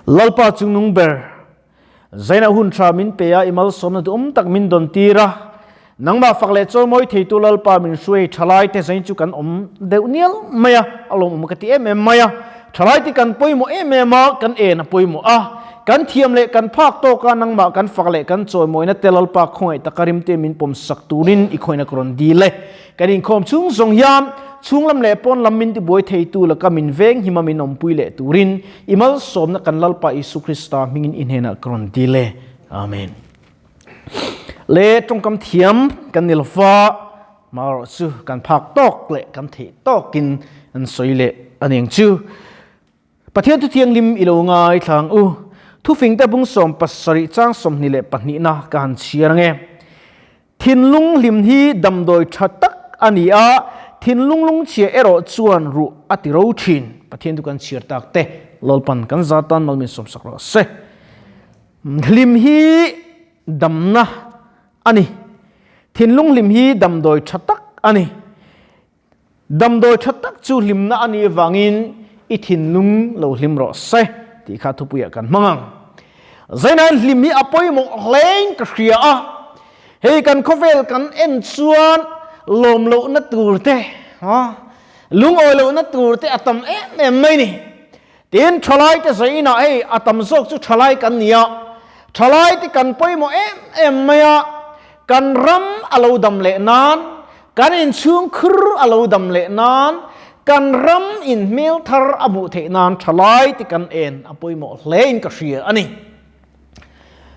Lalpa chungnung ber, Zaina hun tha min pe a, i malsawmna duhawm tak min dawn tir a. Nangmah fak leh chawimawi theitu Lalpa min hruai thalai te zain chu kan awm deuh nial mai a, a lawmawm ka ti em em mai a. Thalai te kan pawimawh em em a, kan en a pawimawh a. Kan thiam leh kan phak tawk a, nangmah kan fak leh kan chawimawina te Lalpa khawngaih taka rimte min pawm sak turin i khawihna ka rawn dil e. Kan inkhawm chhung zawng hian chhunglam leh pawn lam min tibuai theitu laka min venghim a min awmpui leh turin i malsawmna kan Lalpa Isu Krista hmingin i hnenah ka rawn dil e. Amen. Le tawngkam thiam kan ni lova, marawh chu kan phak tawk leh kan theih tawkin an sawi leh a ni ang chu. Pathian thu thianghlim i lo ngaithla ang u. Thufingte bung 17 chang 22na ka han chhiar ang e. Thinlung hlim hi damdawi tha tak a ni a, thinlung lungchhia erawh chuan ruh a ti ro thin. Pathian chu kan chhiar tak te, Lalpan kan za tan mal min sawmsak rawh se. Hlim hi damna a ni. Thinlung hlim hi damdawi tha tak a ni. Damdawi tha tak chu hlimna a nih avangin i thinlung lo hlim rawh se tih kha thupuiah kan hmang ang. Zainain hlim hi a pawimawh hlein ka hria a, hei kan khawvel kan en chuan lawm lohna tur te, lungawi lohna tur te a tam em em mai ni. Tin, thalai te zainah hei a tam zawk chu thalai kan ni a, thalai te kan pawimawh em em mai a, kan ram a lo dam leh nan, kan inchhung khur a lo dam leh nan, kan ram in hmel thar a hmuh theih nan thalai te kan en a pawimawh hle in ka hria a ni.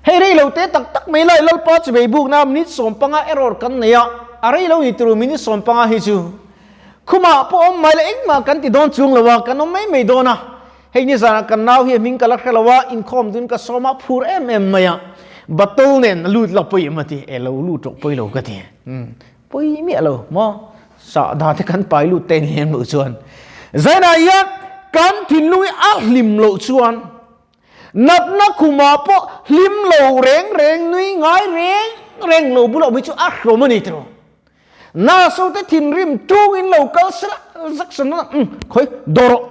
Hei rei lo te tak tak mai lai Lalpa chibei bukna minute 15 error kan nei a, a rei lo ni turu minute 15 hi chu Khumah pawh awm mai la engmah kan ti dawn chung lo a, kan awm mai mai dawn a. Hei nizanah kan nau hi a hming ka la hre lo a, inkhawm dun ka sawm a, phur em em mai a. Battle nen a lut la pawi em a ti, e lo lut rawh pawi lo ka ti. Umm pawi miah lo maw? Sahdah te kan pai lut te ni em loh chuan. Zainah hian kan thinlung hi a hlim loh chuan natna khumah pawh hlim lo reng reng nui ngai reng reng lo bulah awm hi chu a hrawm a ni tiraw. Nurse te thinrim tung in lo kal sela Jackson a um khawi dawr rawh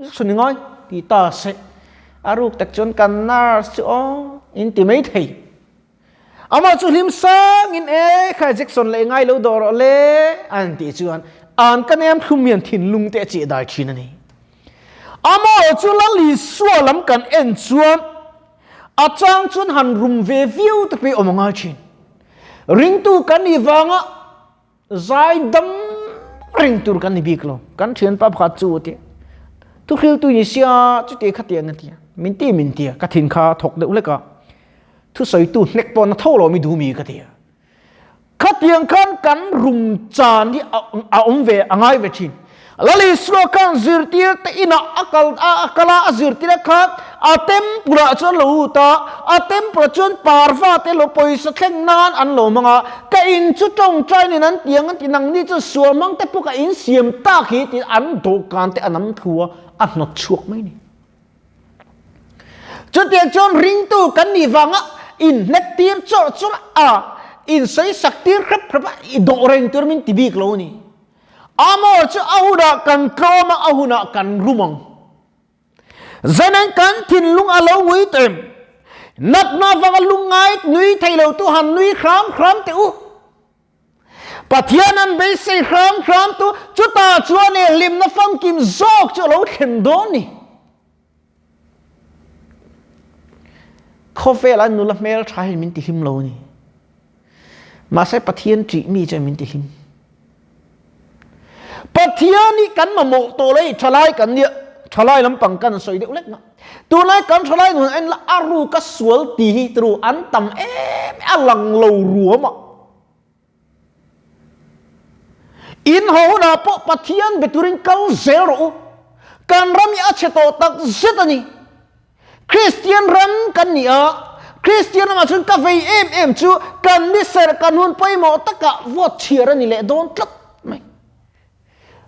Jackson i ngai ti ta se a ruk tak chuan kan nurse chu aw in ti mai thei amah chu hlim sang in e khai Jackson leh ngai lo dawr rawh le an tih chuan an ka nem thlum hian thinlung te a chih dai thin a ni amah chu Lal Isua lam kan en chuan a chang chuan han rum ve viau te pawh awm a ngai thin. Ringtu kan nih vanga zai dam reng tur kan ni bik lo. Kan thianpa pakhat chu a ti. Thuhriltu ni sia chuti kha tiang a ti a. Min ti min ti a. Ka thin kha thawk deuh hlek a. Thusawitu hnek pawh na tho lo mi duh mi ka ti a. Khatiang khan kan rum chan hi a awm ve a ngai ve thin. Lal Isua khan zirtir te inah a kal a kal a, a zirtir a khan a temple ah chuan lo lut a, a temple ah chuan parva te lo pawisa thleng nan an lo hmang a, ka in chu tawngtai nen an tiang an ti nangni chuan sual hmang te pawh ka in siam tak hi tiin an dawhkan te a nam thu a, a hnawt chhuak mai ni. Chutiang chuan ringtu kan nih vanga inhnek tir chawrh chawrh a, insawisak tir hrep hrep a, i dawh reng tur min ti bik lo a ni. Amor chu a hunah kan tlawm a, a hunah kan rum ang. Zanin kan thinlung a lo ngui tawh em? Natna vanga lungngai nui thei lo tu han nui hram hram teh u. Pathian an beisei hram hram tu, chutah chuan e hlimna famkim zawk chu a lo thlen dawn ni. Khawvel a nula hmel tha hian min tihlim lo a ni. Mahse Pathian ṭih mi chuan min tihlim. Pathian hi kan mamawh tawh lo hei thalai kan nia, thalai lampang kan sawi deuh lek na. Tunlai kan thalai nun en la a ruk a sual ti hi turu an tam em a lang lo ruam a. In haw hunah pawh Pathian be turin kal zel rawh u. Kan ram hi a chhe tawh tak zet a ni. Kristian ram kan ni a, Kristian ramah chuan ka vei em em chu kan ni serh kan hun pawimawh takah vote chhiar a ni leh dawn tlat mai.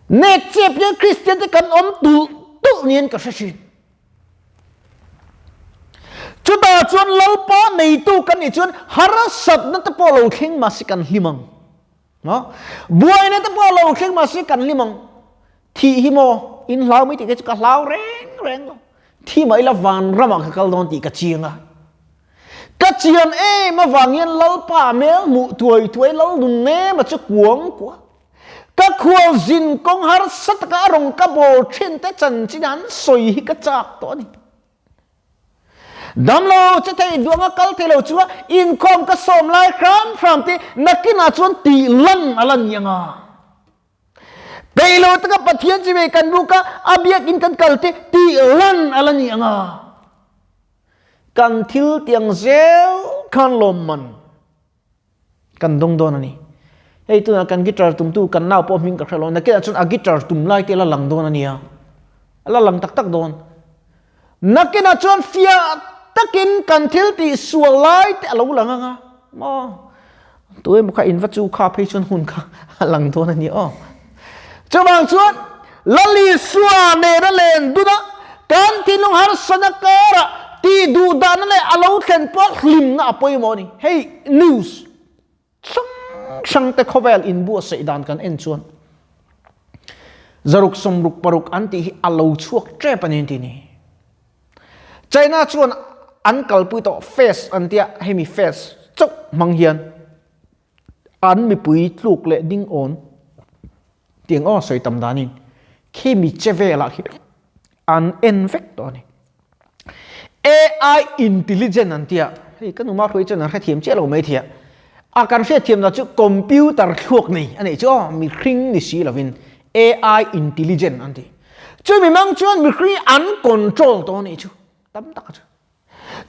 Nek chep hian Kristian te kan awm tulh tulh niin ka hre thin. Chutah chuan Lalpa neitu kan nih chuan harsatna te pawh lo thleng mahse kan hlim ang. Buaina te pawh lo thleng mahse kan hlim ang. Thih hi maw in hlau mai tih kha chu ka hlau reng reng lo. Thi mah ila vanramah ka kal dawn tih ka chiang a. Ka chian em avang hian Lalpa hmel hmuh thuai thuai Lal nun nema chu kuang kuah. Ka khual zin kawng harsa taka a rawn ka bawl thin te chanchin an sawi hi ka chak tawh a ni. Damlo che thei duanga kal thei lo chunga inkhawm ka sawm lai hram hram te nakinah chuan tih lan a la ni anga. Peih lo taka Pathian chi ve kan buk a, a biakin kan kal te tih lan a la ni anga. Kan thil tiang zel khan lawmman kan dawng dawn a ni. Hei tunah kan guitar tumtu kan nau pawh hming ka hre lo, nakinah chuan a guitar tum lai te a la lang dawn a nia. A la lang tak tak dawn. Nakinah chuan fiah takin kan thil tih sual lai te a lo lang anga maw? Tu emaw kha in va chu kha phei chuan hun kha a lang dawn a ni aw. Chuvang chuan Lal Isua nena len dun a, kan thinlung harsana karah tih duh dahna leh a lo thlen pawh hlimna a pawimawh a ni. Hei news hrang hrang te khawvel inbuatsaih dan kan en chuan zaruk sawmruk paruk an tih hi a lo chhuak tep a ni an ti ni. China chuan an kalpui tawh face an tia hemi face chauh hmang hian an mipui tluk leh ding awn tiang aw sawi tam danin khimi che velah khi an en vek tawh a ni. AI intelligent an tia hei ka numa hruai chuan an hrethiam chiah lo mai thia a kan hriatthiam dan chu computer thluak nei a nih chu aw mihring ni si lovin AI intelligent an ti chu mi mang chuan mihring an control tawh a nih chu tam tak chu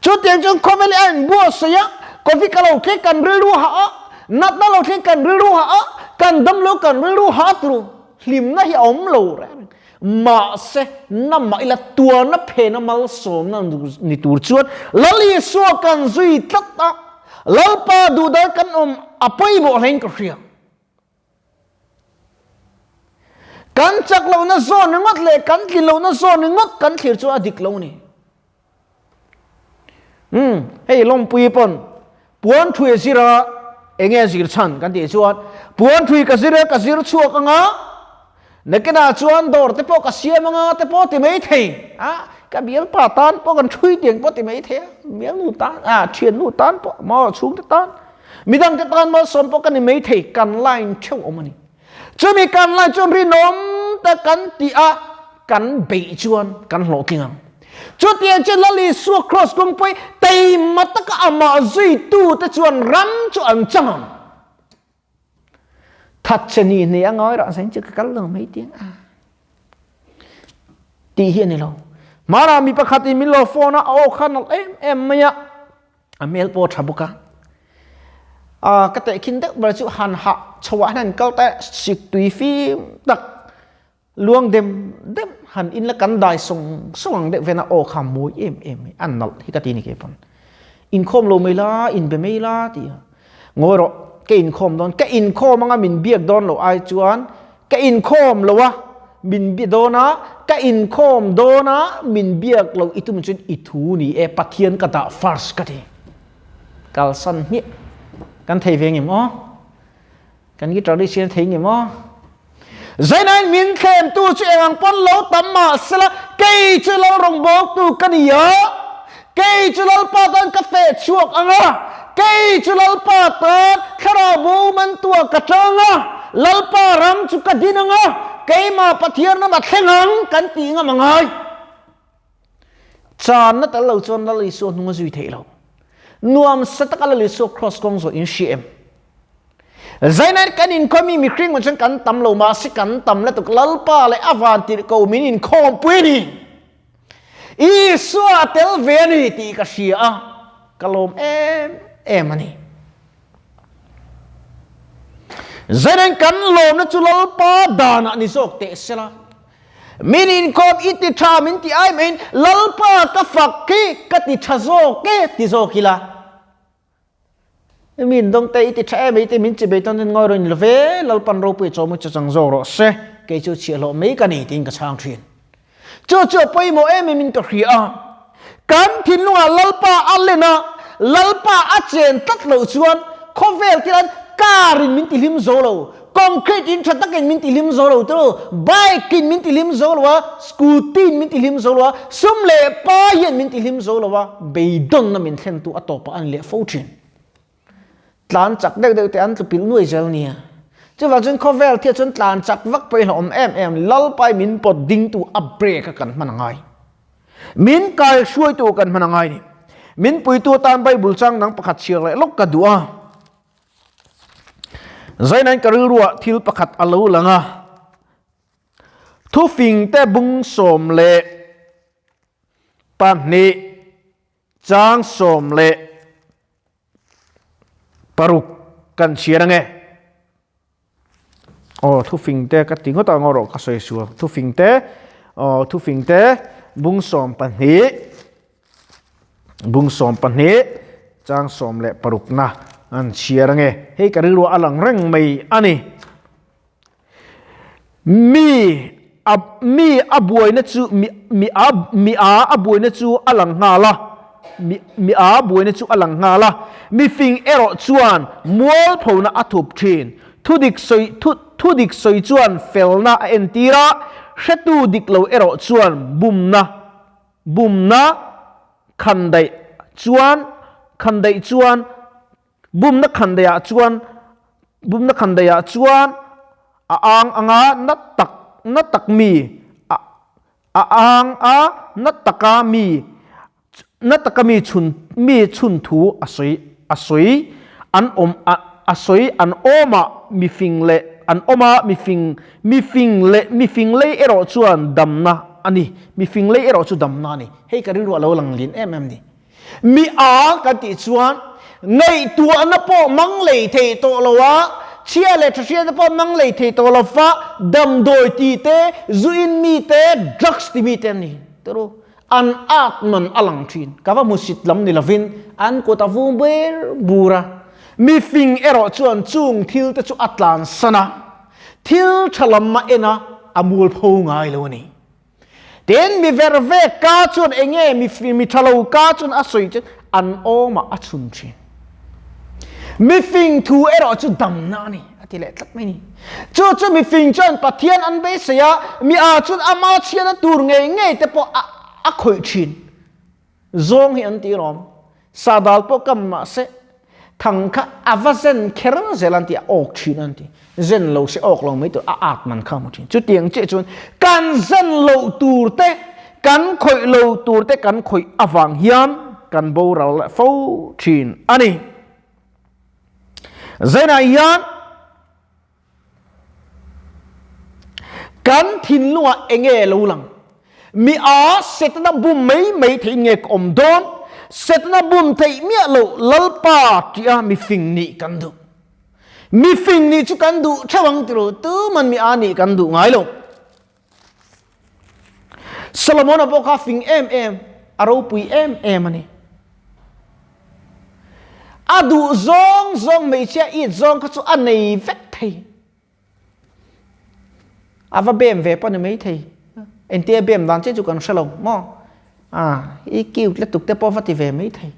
chutiang chuan khawvel hi a inbuatsaih a coffee ka lo thleng kan rilru hah a natna lo thleng kan rilru hah a kan damlo kan rilru hah a turu hlimna hi a awm lo reng Mahse, namah ila tuarna phena malsawmna ni tur chuan Lal Isua kan zui tlat a, Lalpa duhdai kan awm a pawimawh hlein ka hria. Kan chak lohna zawn ringawt leh kan tlin lohna zawn ringawt kan thlir chu a dik lo ni. Umm, hei lawmpui pawn puan thui a zir a, enge a zir chhan kan tih chuan puan thui ka zir a, ka zir chhuak anga, nakinah chuan dawr te pawh ka siam anga te pawh ti mai thei a, ka bialpa tan pawh kan thui tiang pawh ti mai thei a, bialnu tan a, thiannu tan pawh maw chhungte tan, midang te tan malsawm pawh ka ni mai thei, kan line theuh awm a ni. Chumi kan lai chuan rinawm tak kan tih a, kan beih chuan kan hlawhtling ang. Chutiang chu Lal Isua Kraws kawngpui teima taka amah zuitute chuan ram chu an chang ang. Thatchhe ni hne a ngai rah zain chu ka kal lo mai tiang a tih hi a ni lo. Hmanah mi pakhatin min lo phone a, a aw kha nalh em em mai a. A hmel pawh a tha bawk a. A ka tehkhin deuh ber chu han hah chho ah hian an kal ta sik tui fim tak luang dem dem han in la kan dai sawng sawng ang deuh ven a aw kha mawi em em mai a nalh hi ka ti ni kei pawn. Inkhawm lo mai la in be mai la ti a. Ngawi rawh ka inkhawm dawn ka inkhawm anga min biak dawn loh ai chuan ka inkhawm lo a min bi dawn a ka inkhawm dawn a min biak lo i tum chuan i thu ni e Pathian ka dah first ka ti kalsan hmiah kan thei ve ngem aw kan guitar ri sian thei ngem aw zainain min thlem tu chu engang pawn lo tam mah sela kei chu lal rawngbawl tu ka ni a kei chu lalpa tan ka feh chhuak anga kei chu lalpa tan thlarau bo man tua ka tang a lalpa ram chu ka din anga keimah pathian ram a thleng ang kan tih ngam angai channa tel lo chuan lal Isua hnung a zui theih lo nuam sa taka lal Isua cross kawng zawh in hria em Zainain kan inkhawm hi mihring chuan kan tam lo mahse kan tam lutuk lalpa leh a van tirh ko min inkhawmpui a ni. Isua a tel ve a ni tih ka hria a, ka lawm em em a ni. Zainain kan lawmna chu Lalpa danah ni zawk teh sela. Min inkhawm i ti tha min ti ai maiin Lalpa ka fak hi ka ti tha zawk e ti zawk ila. Min dawng te i ti tha em i ti min chi bei tawn in ngawi rawh in lo ve Lalpan ropui chaw mu chu chang zawk rawh se kei chu chhiahhlawh mai ka ni tiin ka chhang thin. Chu chu a pawimawh em em in ka hria a. Kan thinlungah Lalpa a len a, Lalpa a chen tlat loh chuan khawvel te hian car in min ti hlim zo lo. Concrete in tha takin min tihlim zo lo tiro. Bike in min tihlim zo lo a, scooty in min tihlim zo lo a, sum leh pa hian min tihlim zo lo a, beidawnna min thlentu a tawpah a ni leh fo thin. Tlan chak deuh deuh te an tlu pilh nuai zel nia. Chuvang chuan khawvel thia chuan tlan chak vak pawhin a awm em em, Lalpai min pawt dingtu a brake a kan hman a ngai. Min kai hruaitu kan hman a ngai ni. Min puitu atan Bible chang dang pakhat chhiar leh lawk ka duh a. Zainain ka rilruah thil pakhat a lo lang a. Thufing te bung 12 chang 16 kan chhiar ange. Aw thufing te ka ti ngawt a ngaw rawh ka sawi sual thufing te aw thufing te bung 12 bung 12 chang 16 na an chhiar ange hei ka rilru a lang reng mai ani mi a mi a buaina chu mi mi a mi a a buaina chu a lang nghal a mi mi a buaina chu a lang nghal a mifing erawh chuan mualphona a thup thin thudik sawi thu thudik sawi chuan felna a entir a hretu dik lo erawh chuan bumna bumna khandaih chuan khandaih chuan Bumna khandaiah chuan bumna khandaiah chuan a ang anga na tak na tak mi a a ang a na taka mi na taka mi chhun mi chhun thu a sawi a sawi an awm a a sawi an awm a mi fing leh an awm a mi fing mi fing leh mi fing lei erawh chuan damna a ni mi fing lei erawh chu damna a ni hei ka rilru a lo lang lin em em ni. Mi a kan tih chuan ngaihtuahna pawh mang lei thei tawh lo a, chhia leh tha hriatna pawh mang lei thei tawh lo fa, damdawi ti te, zu in mi te, drugs ti mi te an ni. Turu, an at man a lang thin. Ka va hmusit lam ni lovin an kut a vung ber bur a. Mi fing erawh chuan chung thil te chu a tlansan a, thil tha lam a en a, a mualpho ngai lo a ni. Tin, mi ver ve ka chuan enge mi mi tha lo ka chuan a sawi chuan an awmah a chhun thin. Mi fing thu erawh chu damna a ni, a ti leh tlat mai ni. Chu chu mi fing chuan Pathian an beisei a, mi a chuan ama chhiatna tur ngei ngei te pawh a a khawih thin. Zawng hi an ti lawm. Sahdal pawh kam mah se, thang kha a va zen kher zel an ti, a awk thin an ti. Zen lo se awk lo mai tur, a at man kha a hmu thin. Chutiang chiah chuan kan zen loh tur te, kan khawih lo tur te kan khawih avang hian kan boral leh fo thin a ni. Zainah hian Kan thinlungah enge lo lang? Mi a Setana bum mai mai theihin nge ka awm dawn? Setana bum theih miah loh Lalpa tia mi fing nih kan duh. Mi fing nih chu kan duh theuh ang tiro, tuman mi a nih kan duh ngai lo. Solomon-a pawh kha fing em em, a ropui em em a ni. A duh zawng zawng hmeichhia it zawng kha chu a nei vek thei. A va bem ve pawh ni mai thei. Engtia bem dan che chu kan hre lo maw? A, i cute lutuk te pawh va ti ve mai thei.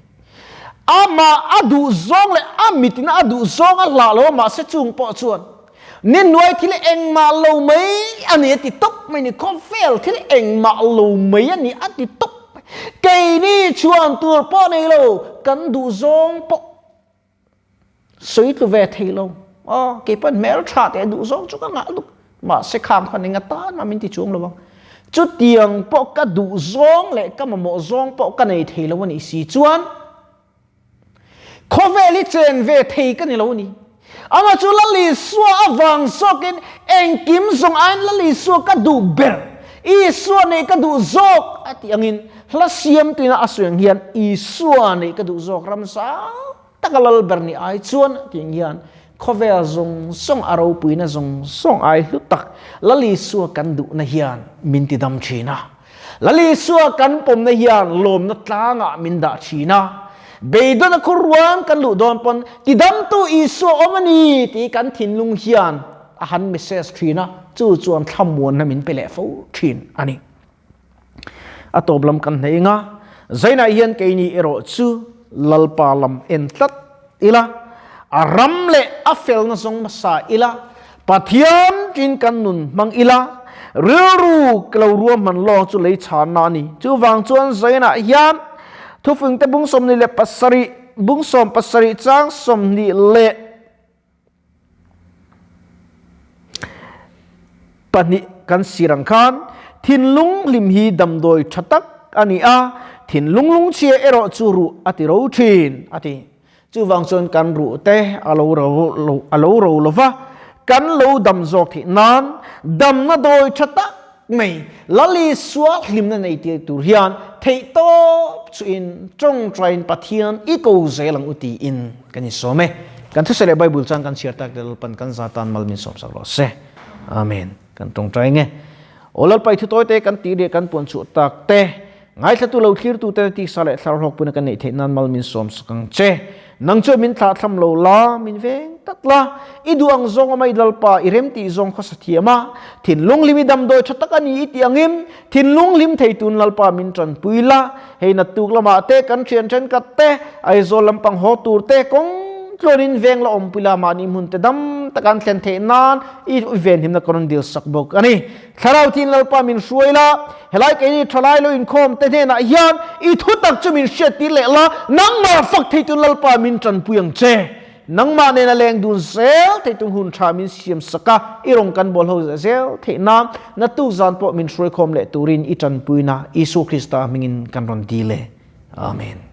Amah a duh zawng leh a mitin a duh zawng a hlah lo a mahse chung pawh chuan ni nuai thil engmah lo mai a ni a ti tawp mai ni, khawvel thil engmah lo mai a ni a ti tawp mai. Keini chhuan tur pawh nei lo, kan duh zawng pawh sawi tlu ve thei lo. Aw, kei pawn hmel tha teh duh zawng chu ka ngah lutuk, mahse khang khawn eng atan mah min ti chuang lo ang. Chutiang pawh ka duh zawng leh ka mamawh zawng pawh ka nei thei lo a nih si chuan khawvel hi chen ve thei ka ni lo a ni. Amah chu Lalisua avang zawkin engkim zawng aiin Lalisua ka duh ber, Isua neih ka duh zawk a tih angin hla siamtuina a sawi ang hian Isua neih ka duh zawk ram zau taka lal ber ni ai chuan a tih ang hian khawvel zawng zawng a ropuina zawng zawng ai hlu tak Lalisua kan duhna hian min ti dam thin a. Lalisua kan pawmna hian lawmna tlangah min dah thin a. Beidawn a khur ruam kan luh dawn pawn tidamtu Isua awm a ni tih kan thinlung hian a han message thin a, chu chuan thlamuanna min pe leh fo thin a ni. A tawp lam kan hne ing a, Zainah hian keini erawh chu Lalpa lam en tlat ila, a ram leh a felna zawng hmasa ila, Pathian ṭin kan nun hmang ila, rilru lo ruahman lawng chu lei chhanna a ni. Chuvang chuan Zainah hian thufingte bung 27, bung 70 chang 20 leh pahnih kan sir ang khan thinlung hlim hi damdawi tha tak a ni a, thinlung lungchhia erawh chu ruh a ti ro thin a ti. Chuvang chuan kan ruh te a lo ro a lo ro lo va, kan lo dam zawk theih nan damna dawi tha tak mai Lali sual hlimna nei tir tur hian theihtawp chuin tawngtaiin Pathian i ko zel ang u tiin kan insawm e. Kan thusawi leh Bible chuan kan chhiar tak te Lalpan kan za tan mal min sawmsak rawh se. Amen. Kan tawngtai nge. Aw Lalpa i thutawi te kan tih leh kan puan chhuah tak te Ngaithlatu lo thlirtu te tisa leh thlar hlawkpuina kan neih theih nan mal min sawm sak ang che. Nang chuan min thlah thlam lo la, min veng tak la. I duh ang zawng awm a i Lalpa, i rem tih zawng khawsa thiam a. Thinlung hlim i damdawi tha tak a ni i tih angin, thinlung hlim thei tun Lalpa min tanpui la. Hei naktuk lamah te kan thian thenkhat te, Aizawl lampang haw tur te kawng tluanin veng la awmpui la, mahni hmun te dam taka an thlen theih nan i venhimna ka rawn dil sak bawk a ni. Thlarau thin Lalpa min hruai la, helai keini thalai lo inkhawm te hnenah hian i thutak chu min hriattir leh la, nangmah fak theitu Lalpa min tanpui ang che. Nangmah nena leng dun zel theitu hun tha min siam sak a, i rawn kan bawl ho zel theih nan naktuk zan pawh min hruaikhawm leh turin i tanpuina Isua Krista hmingin kan rawn dil e. Amen.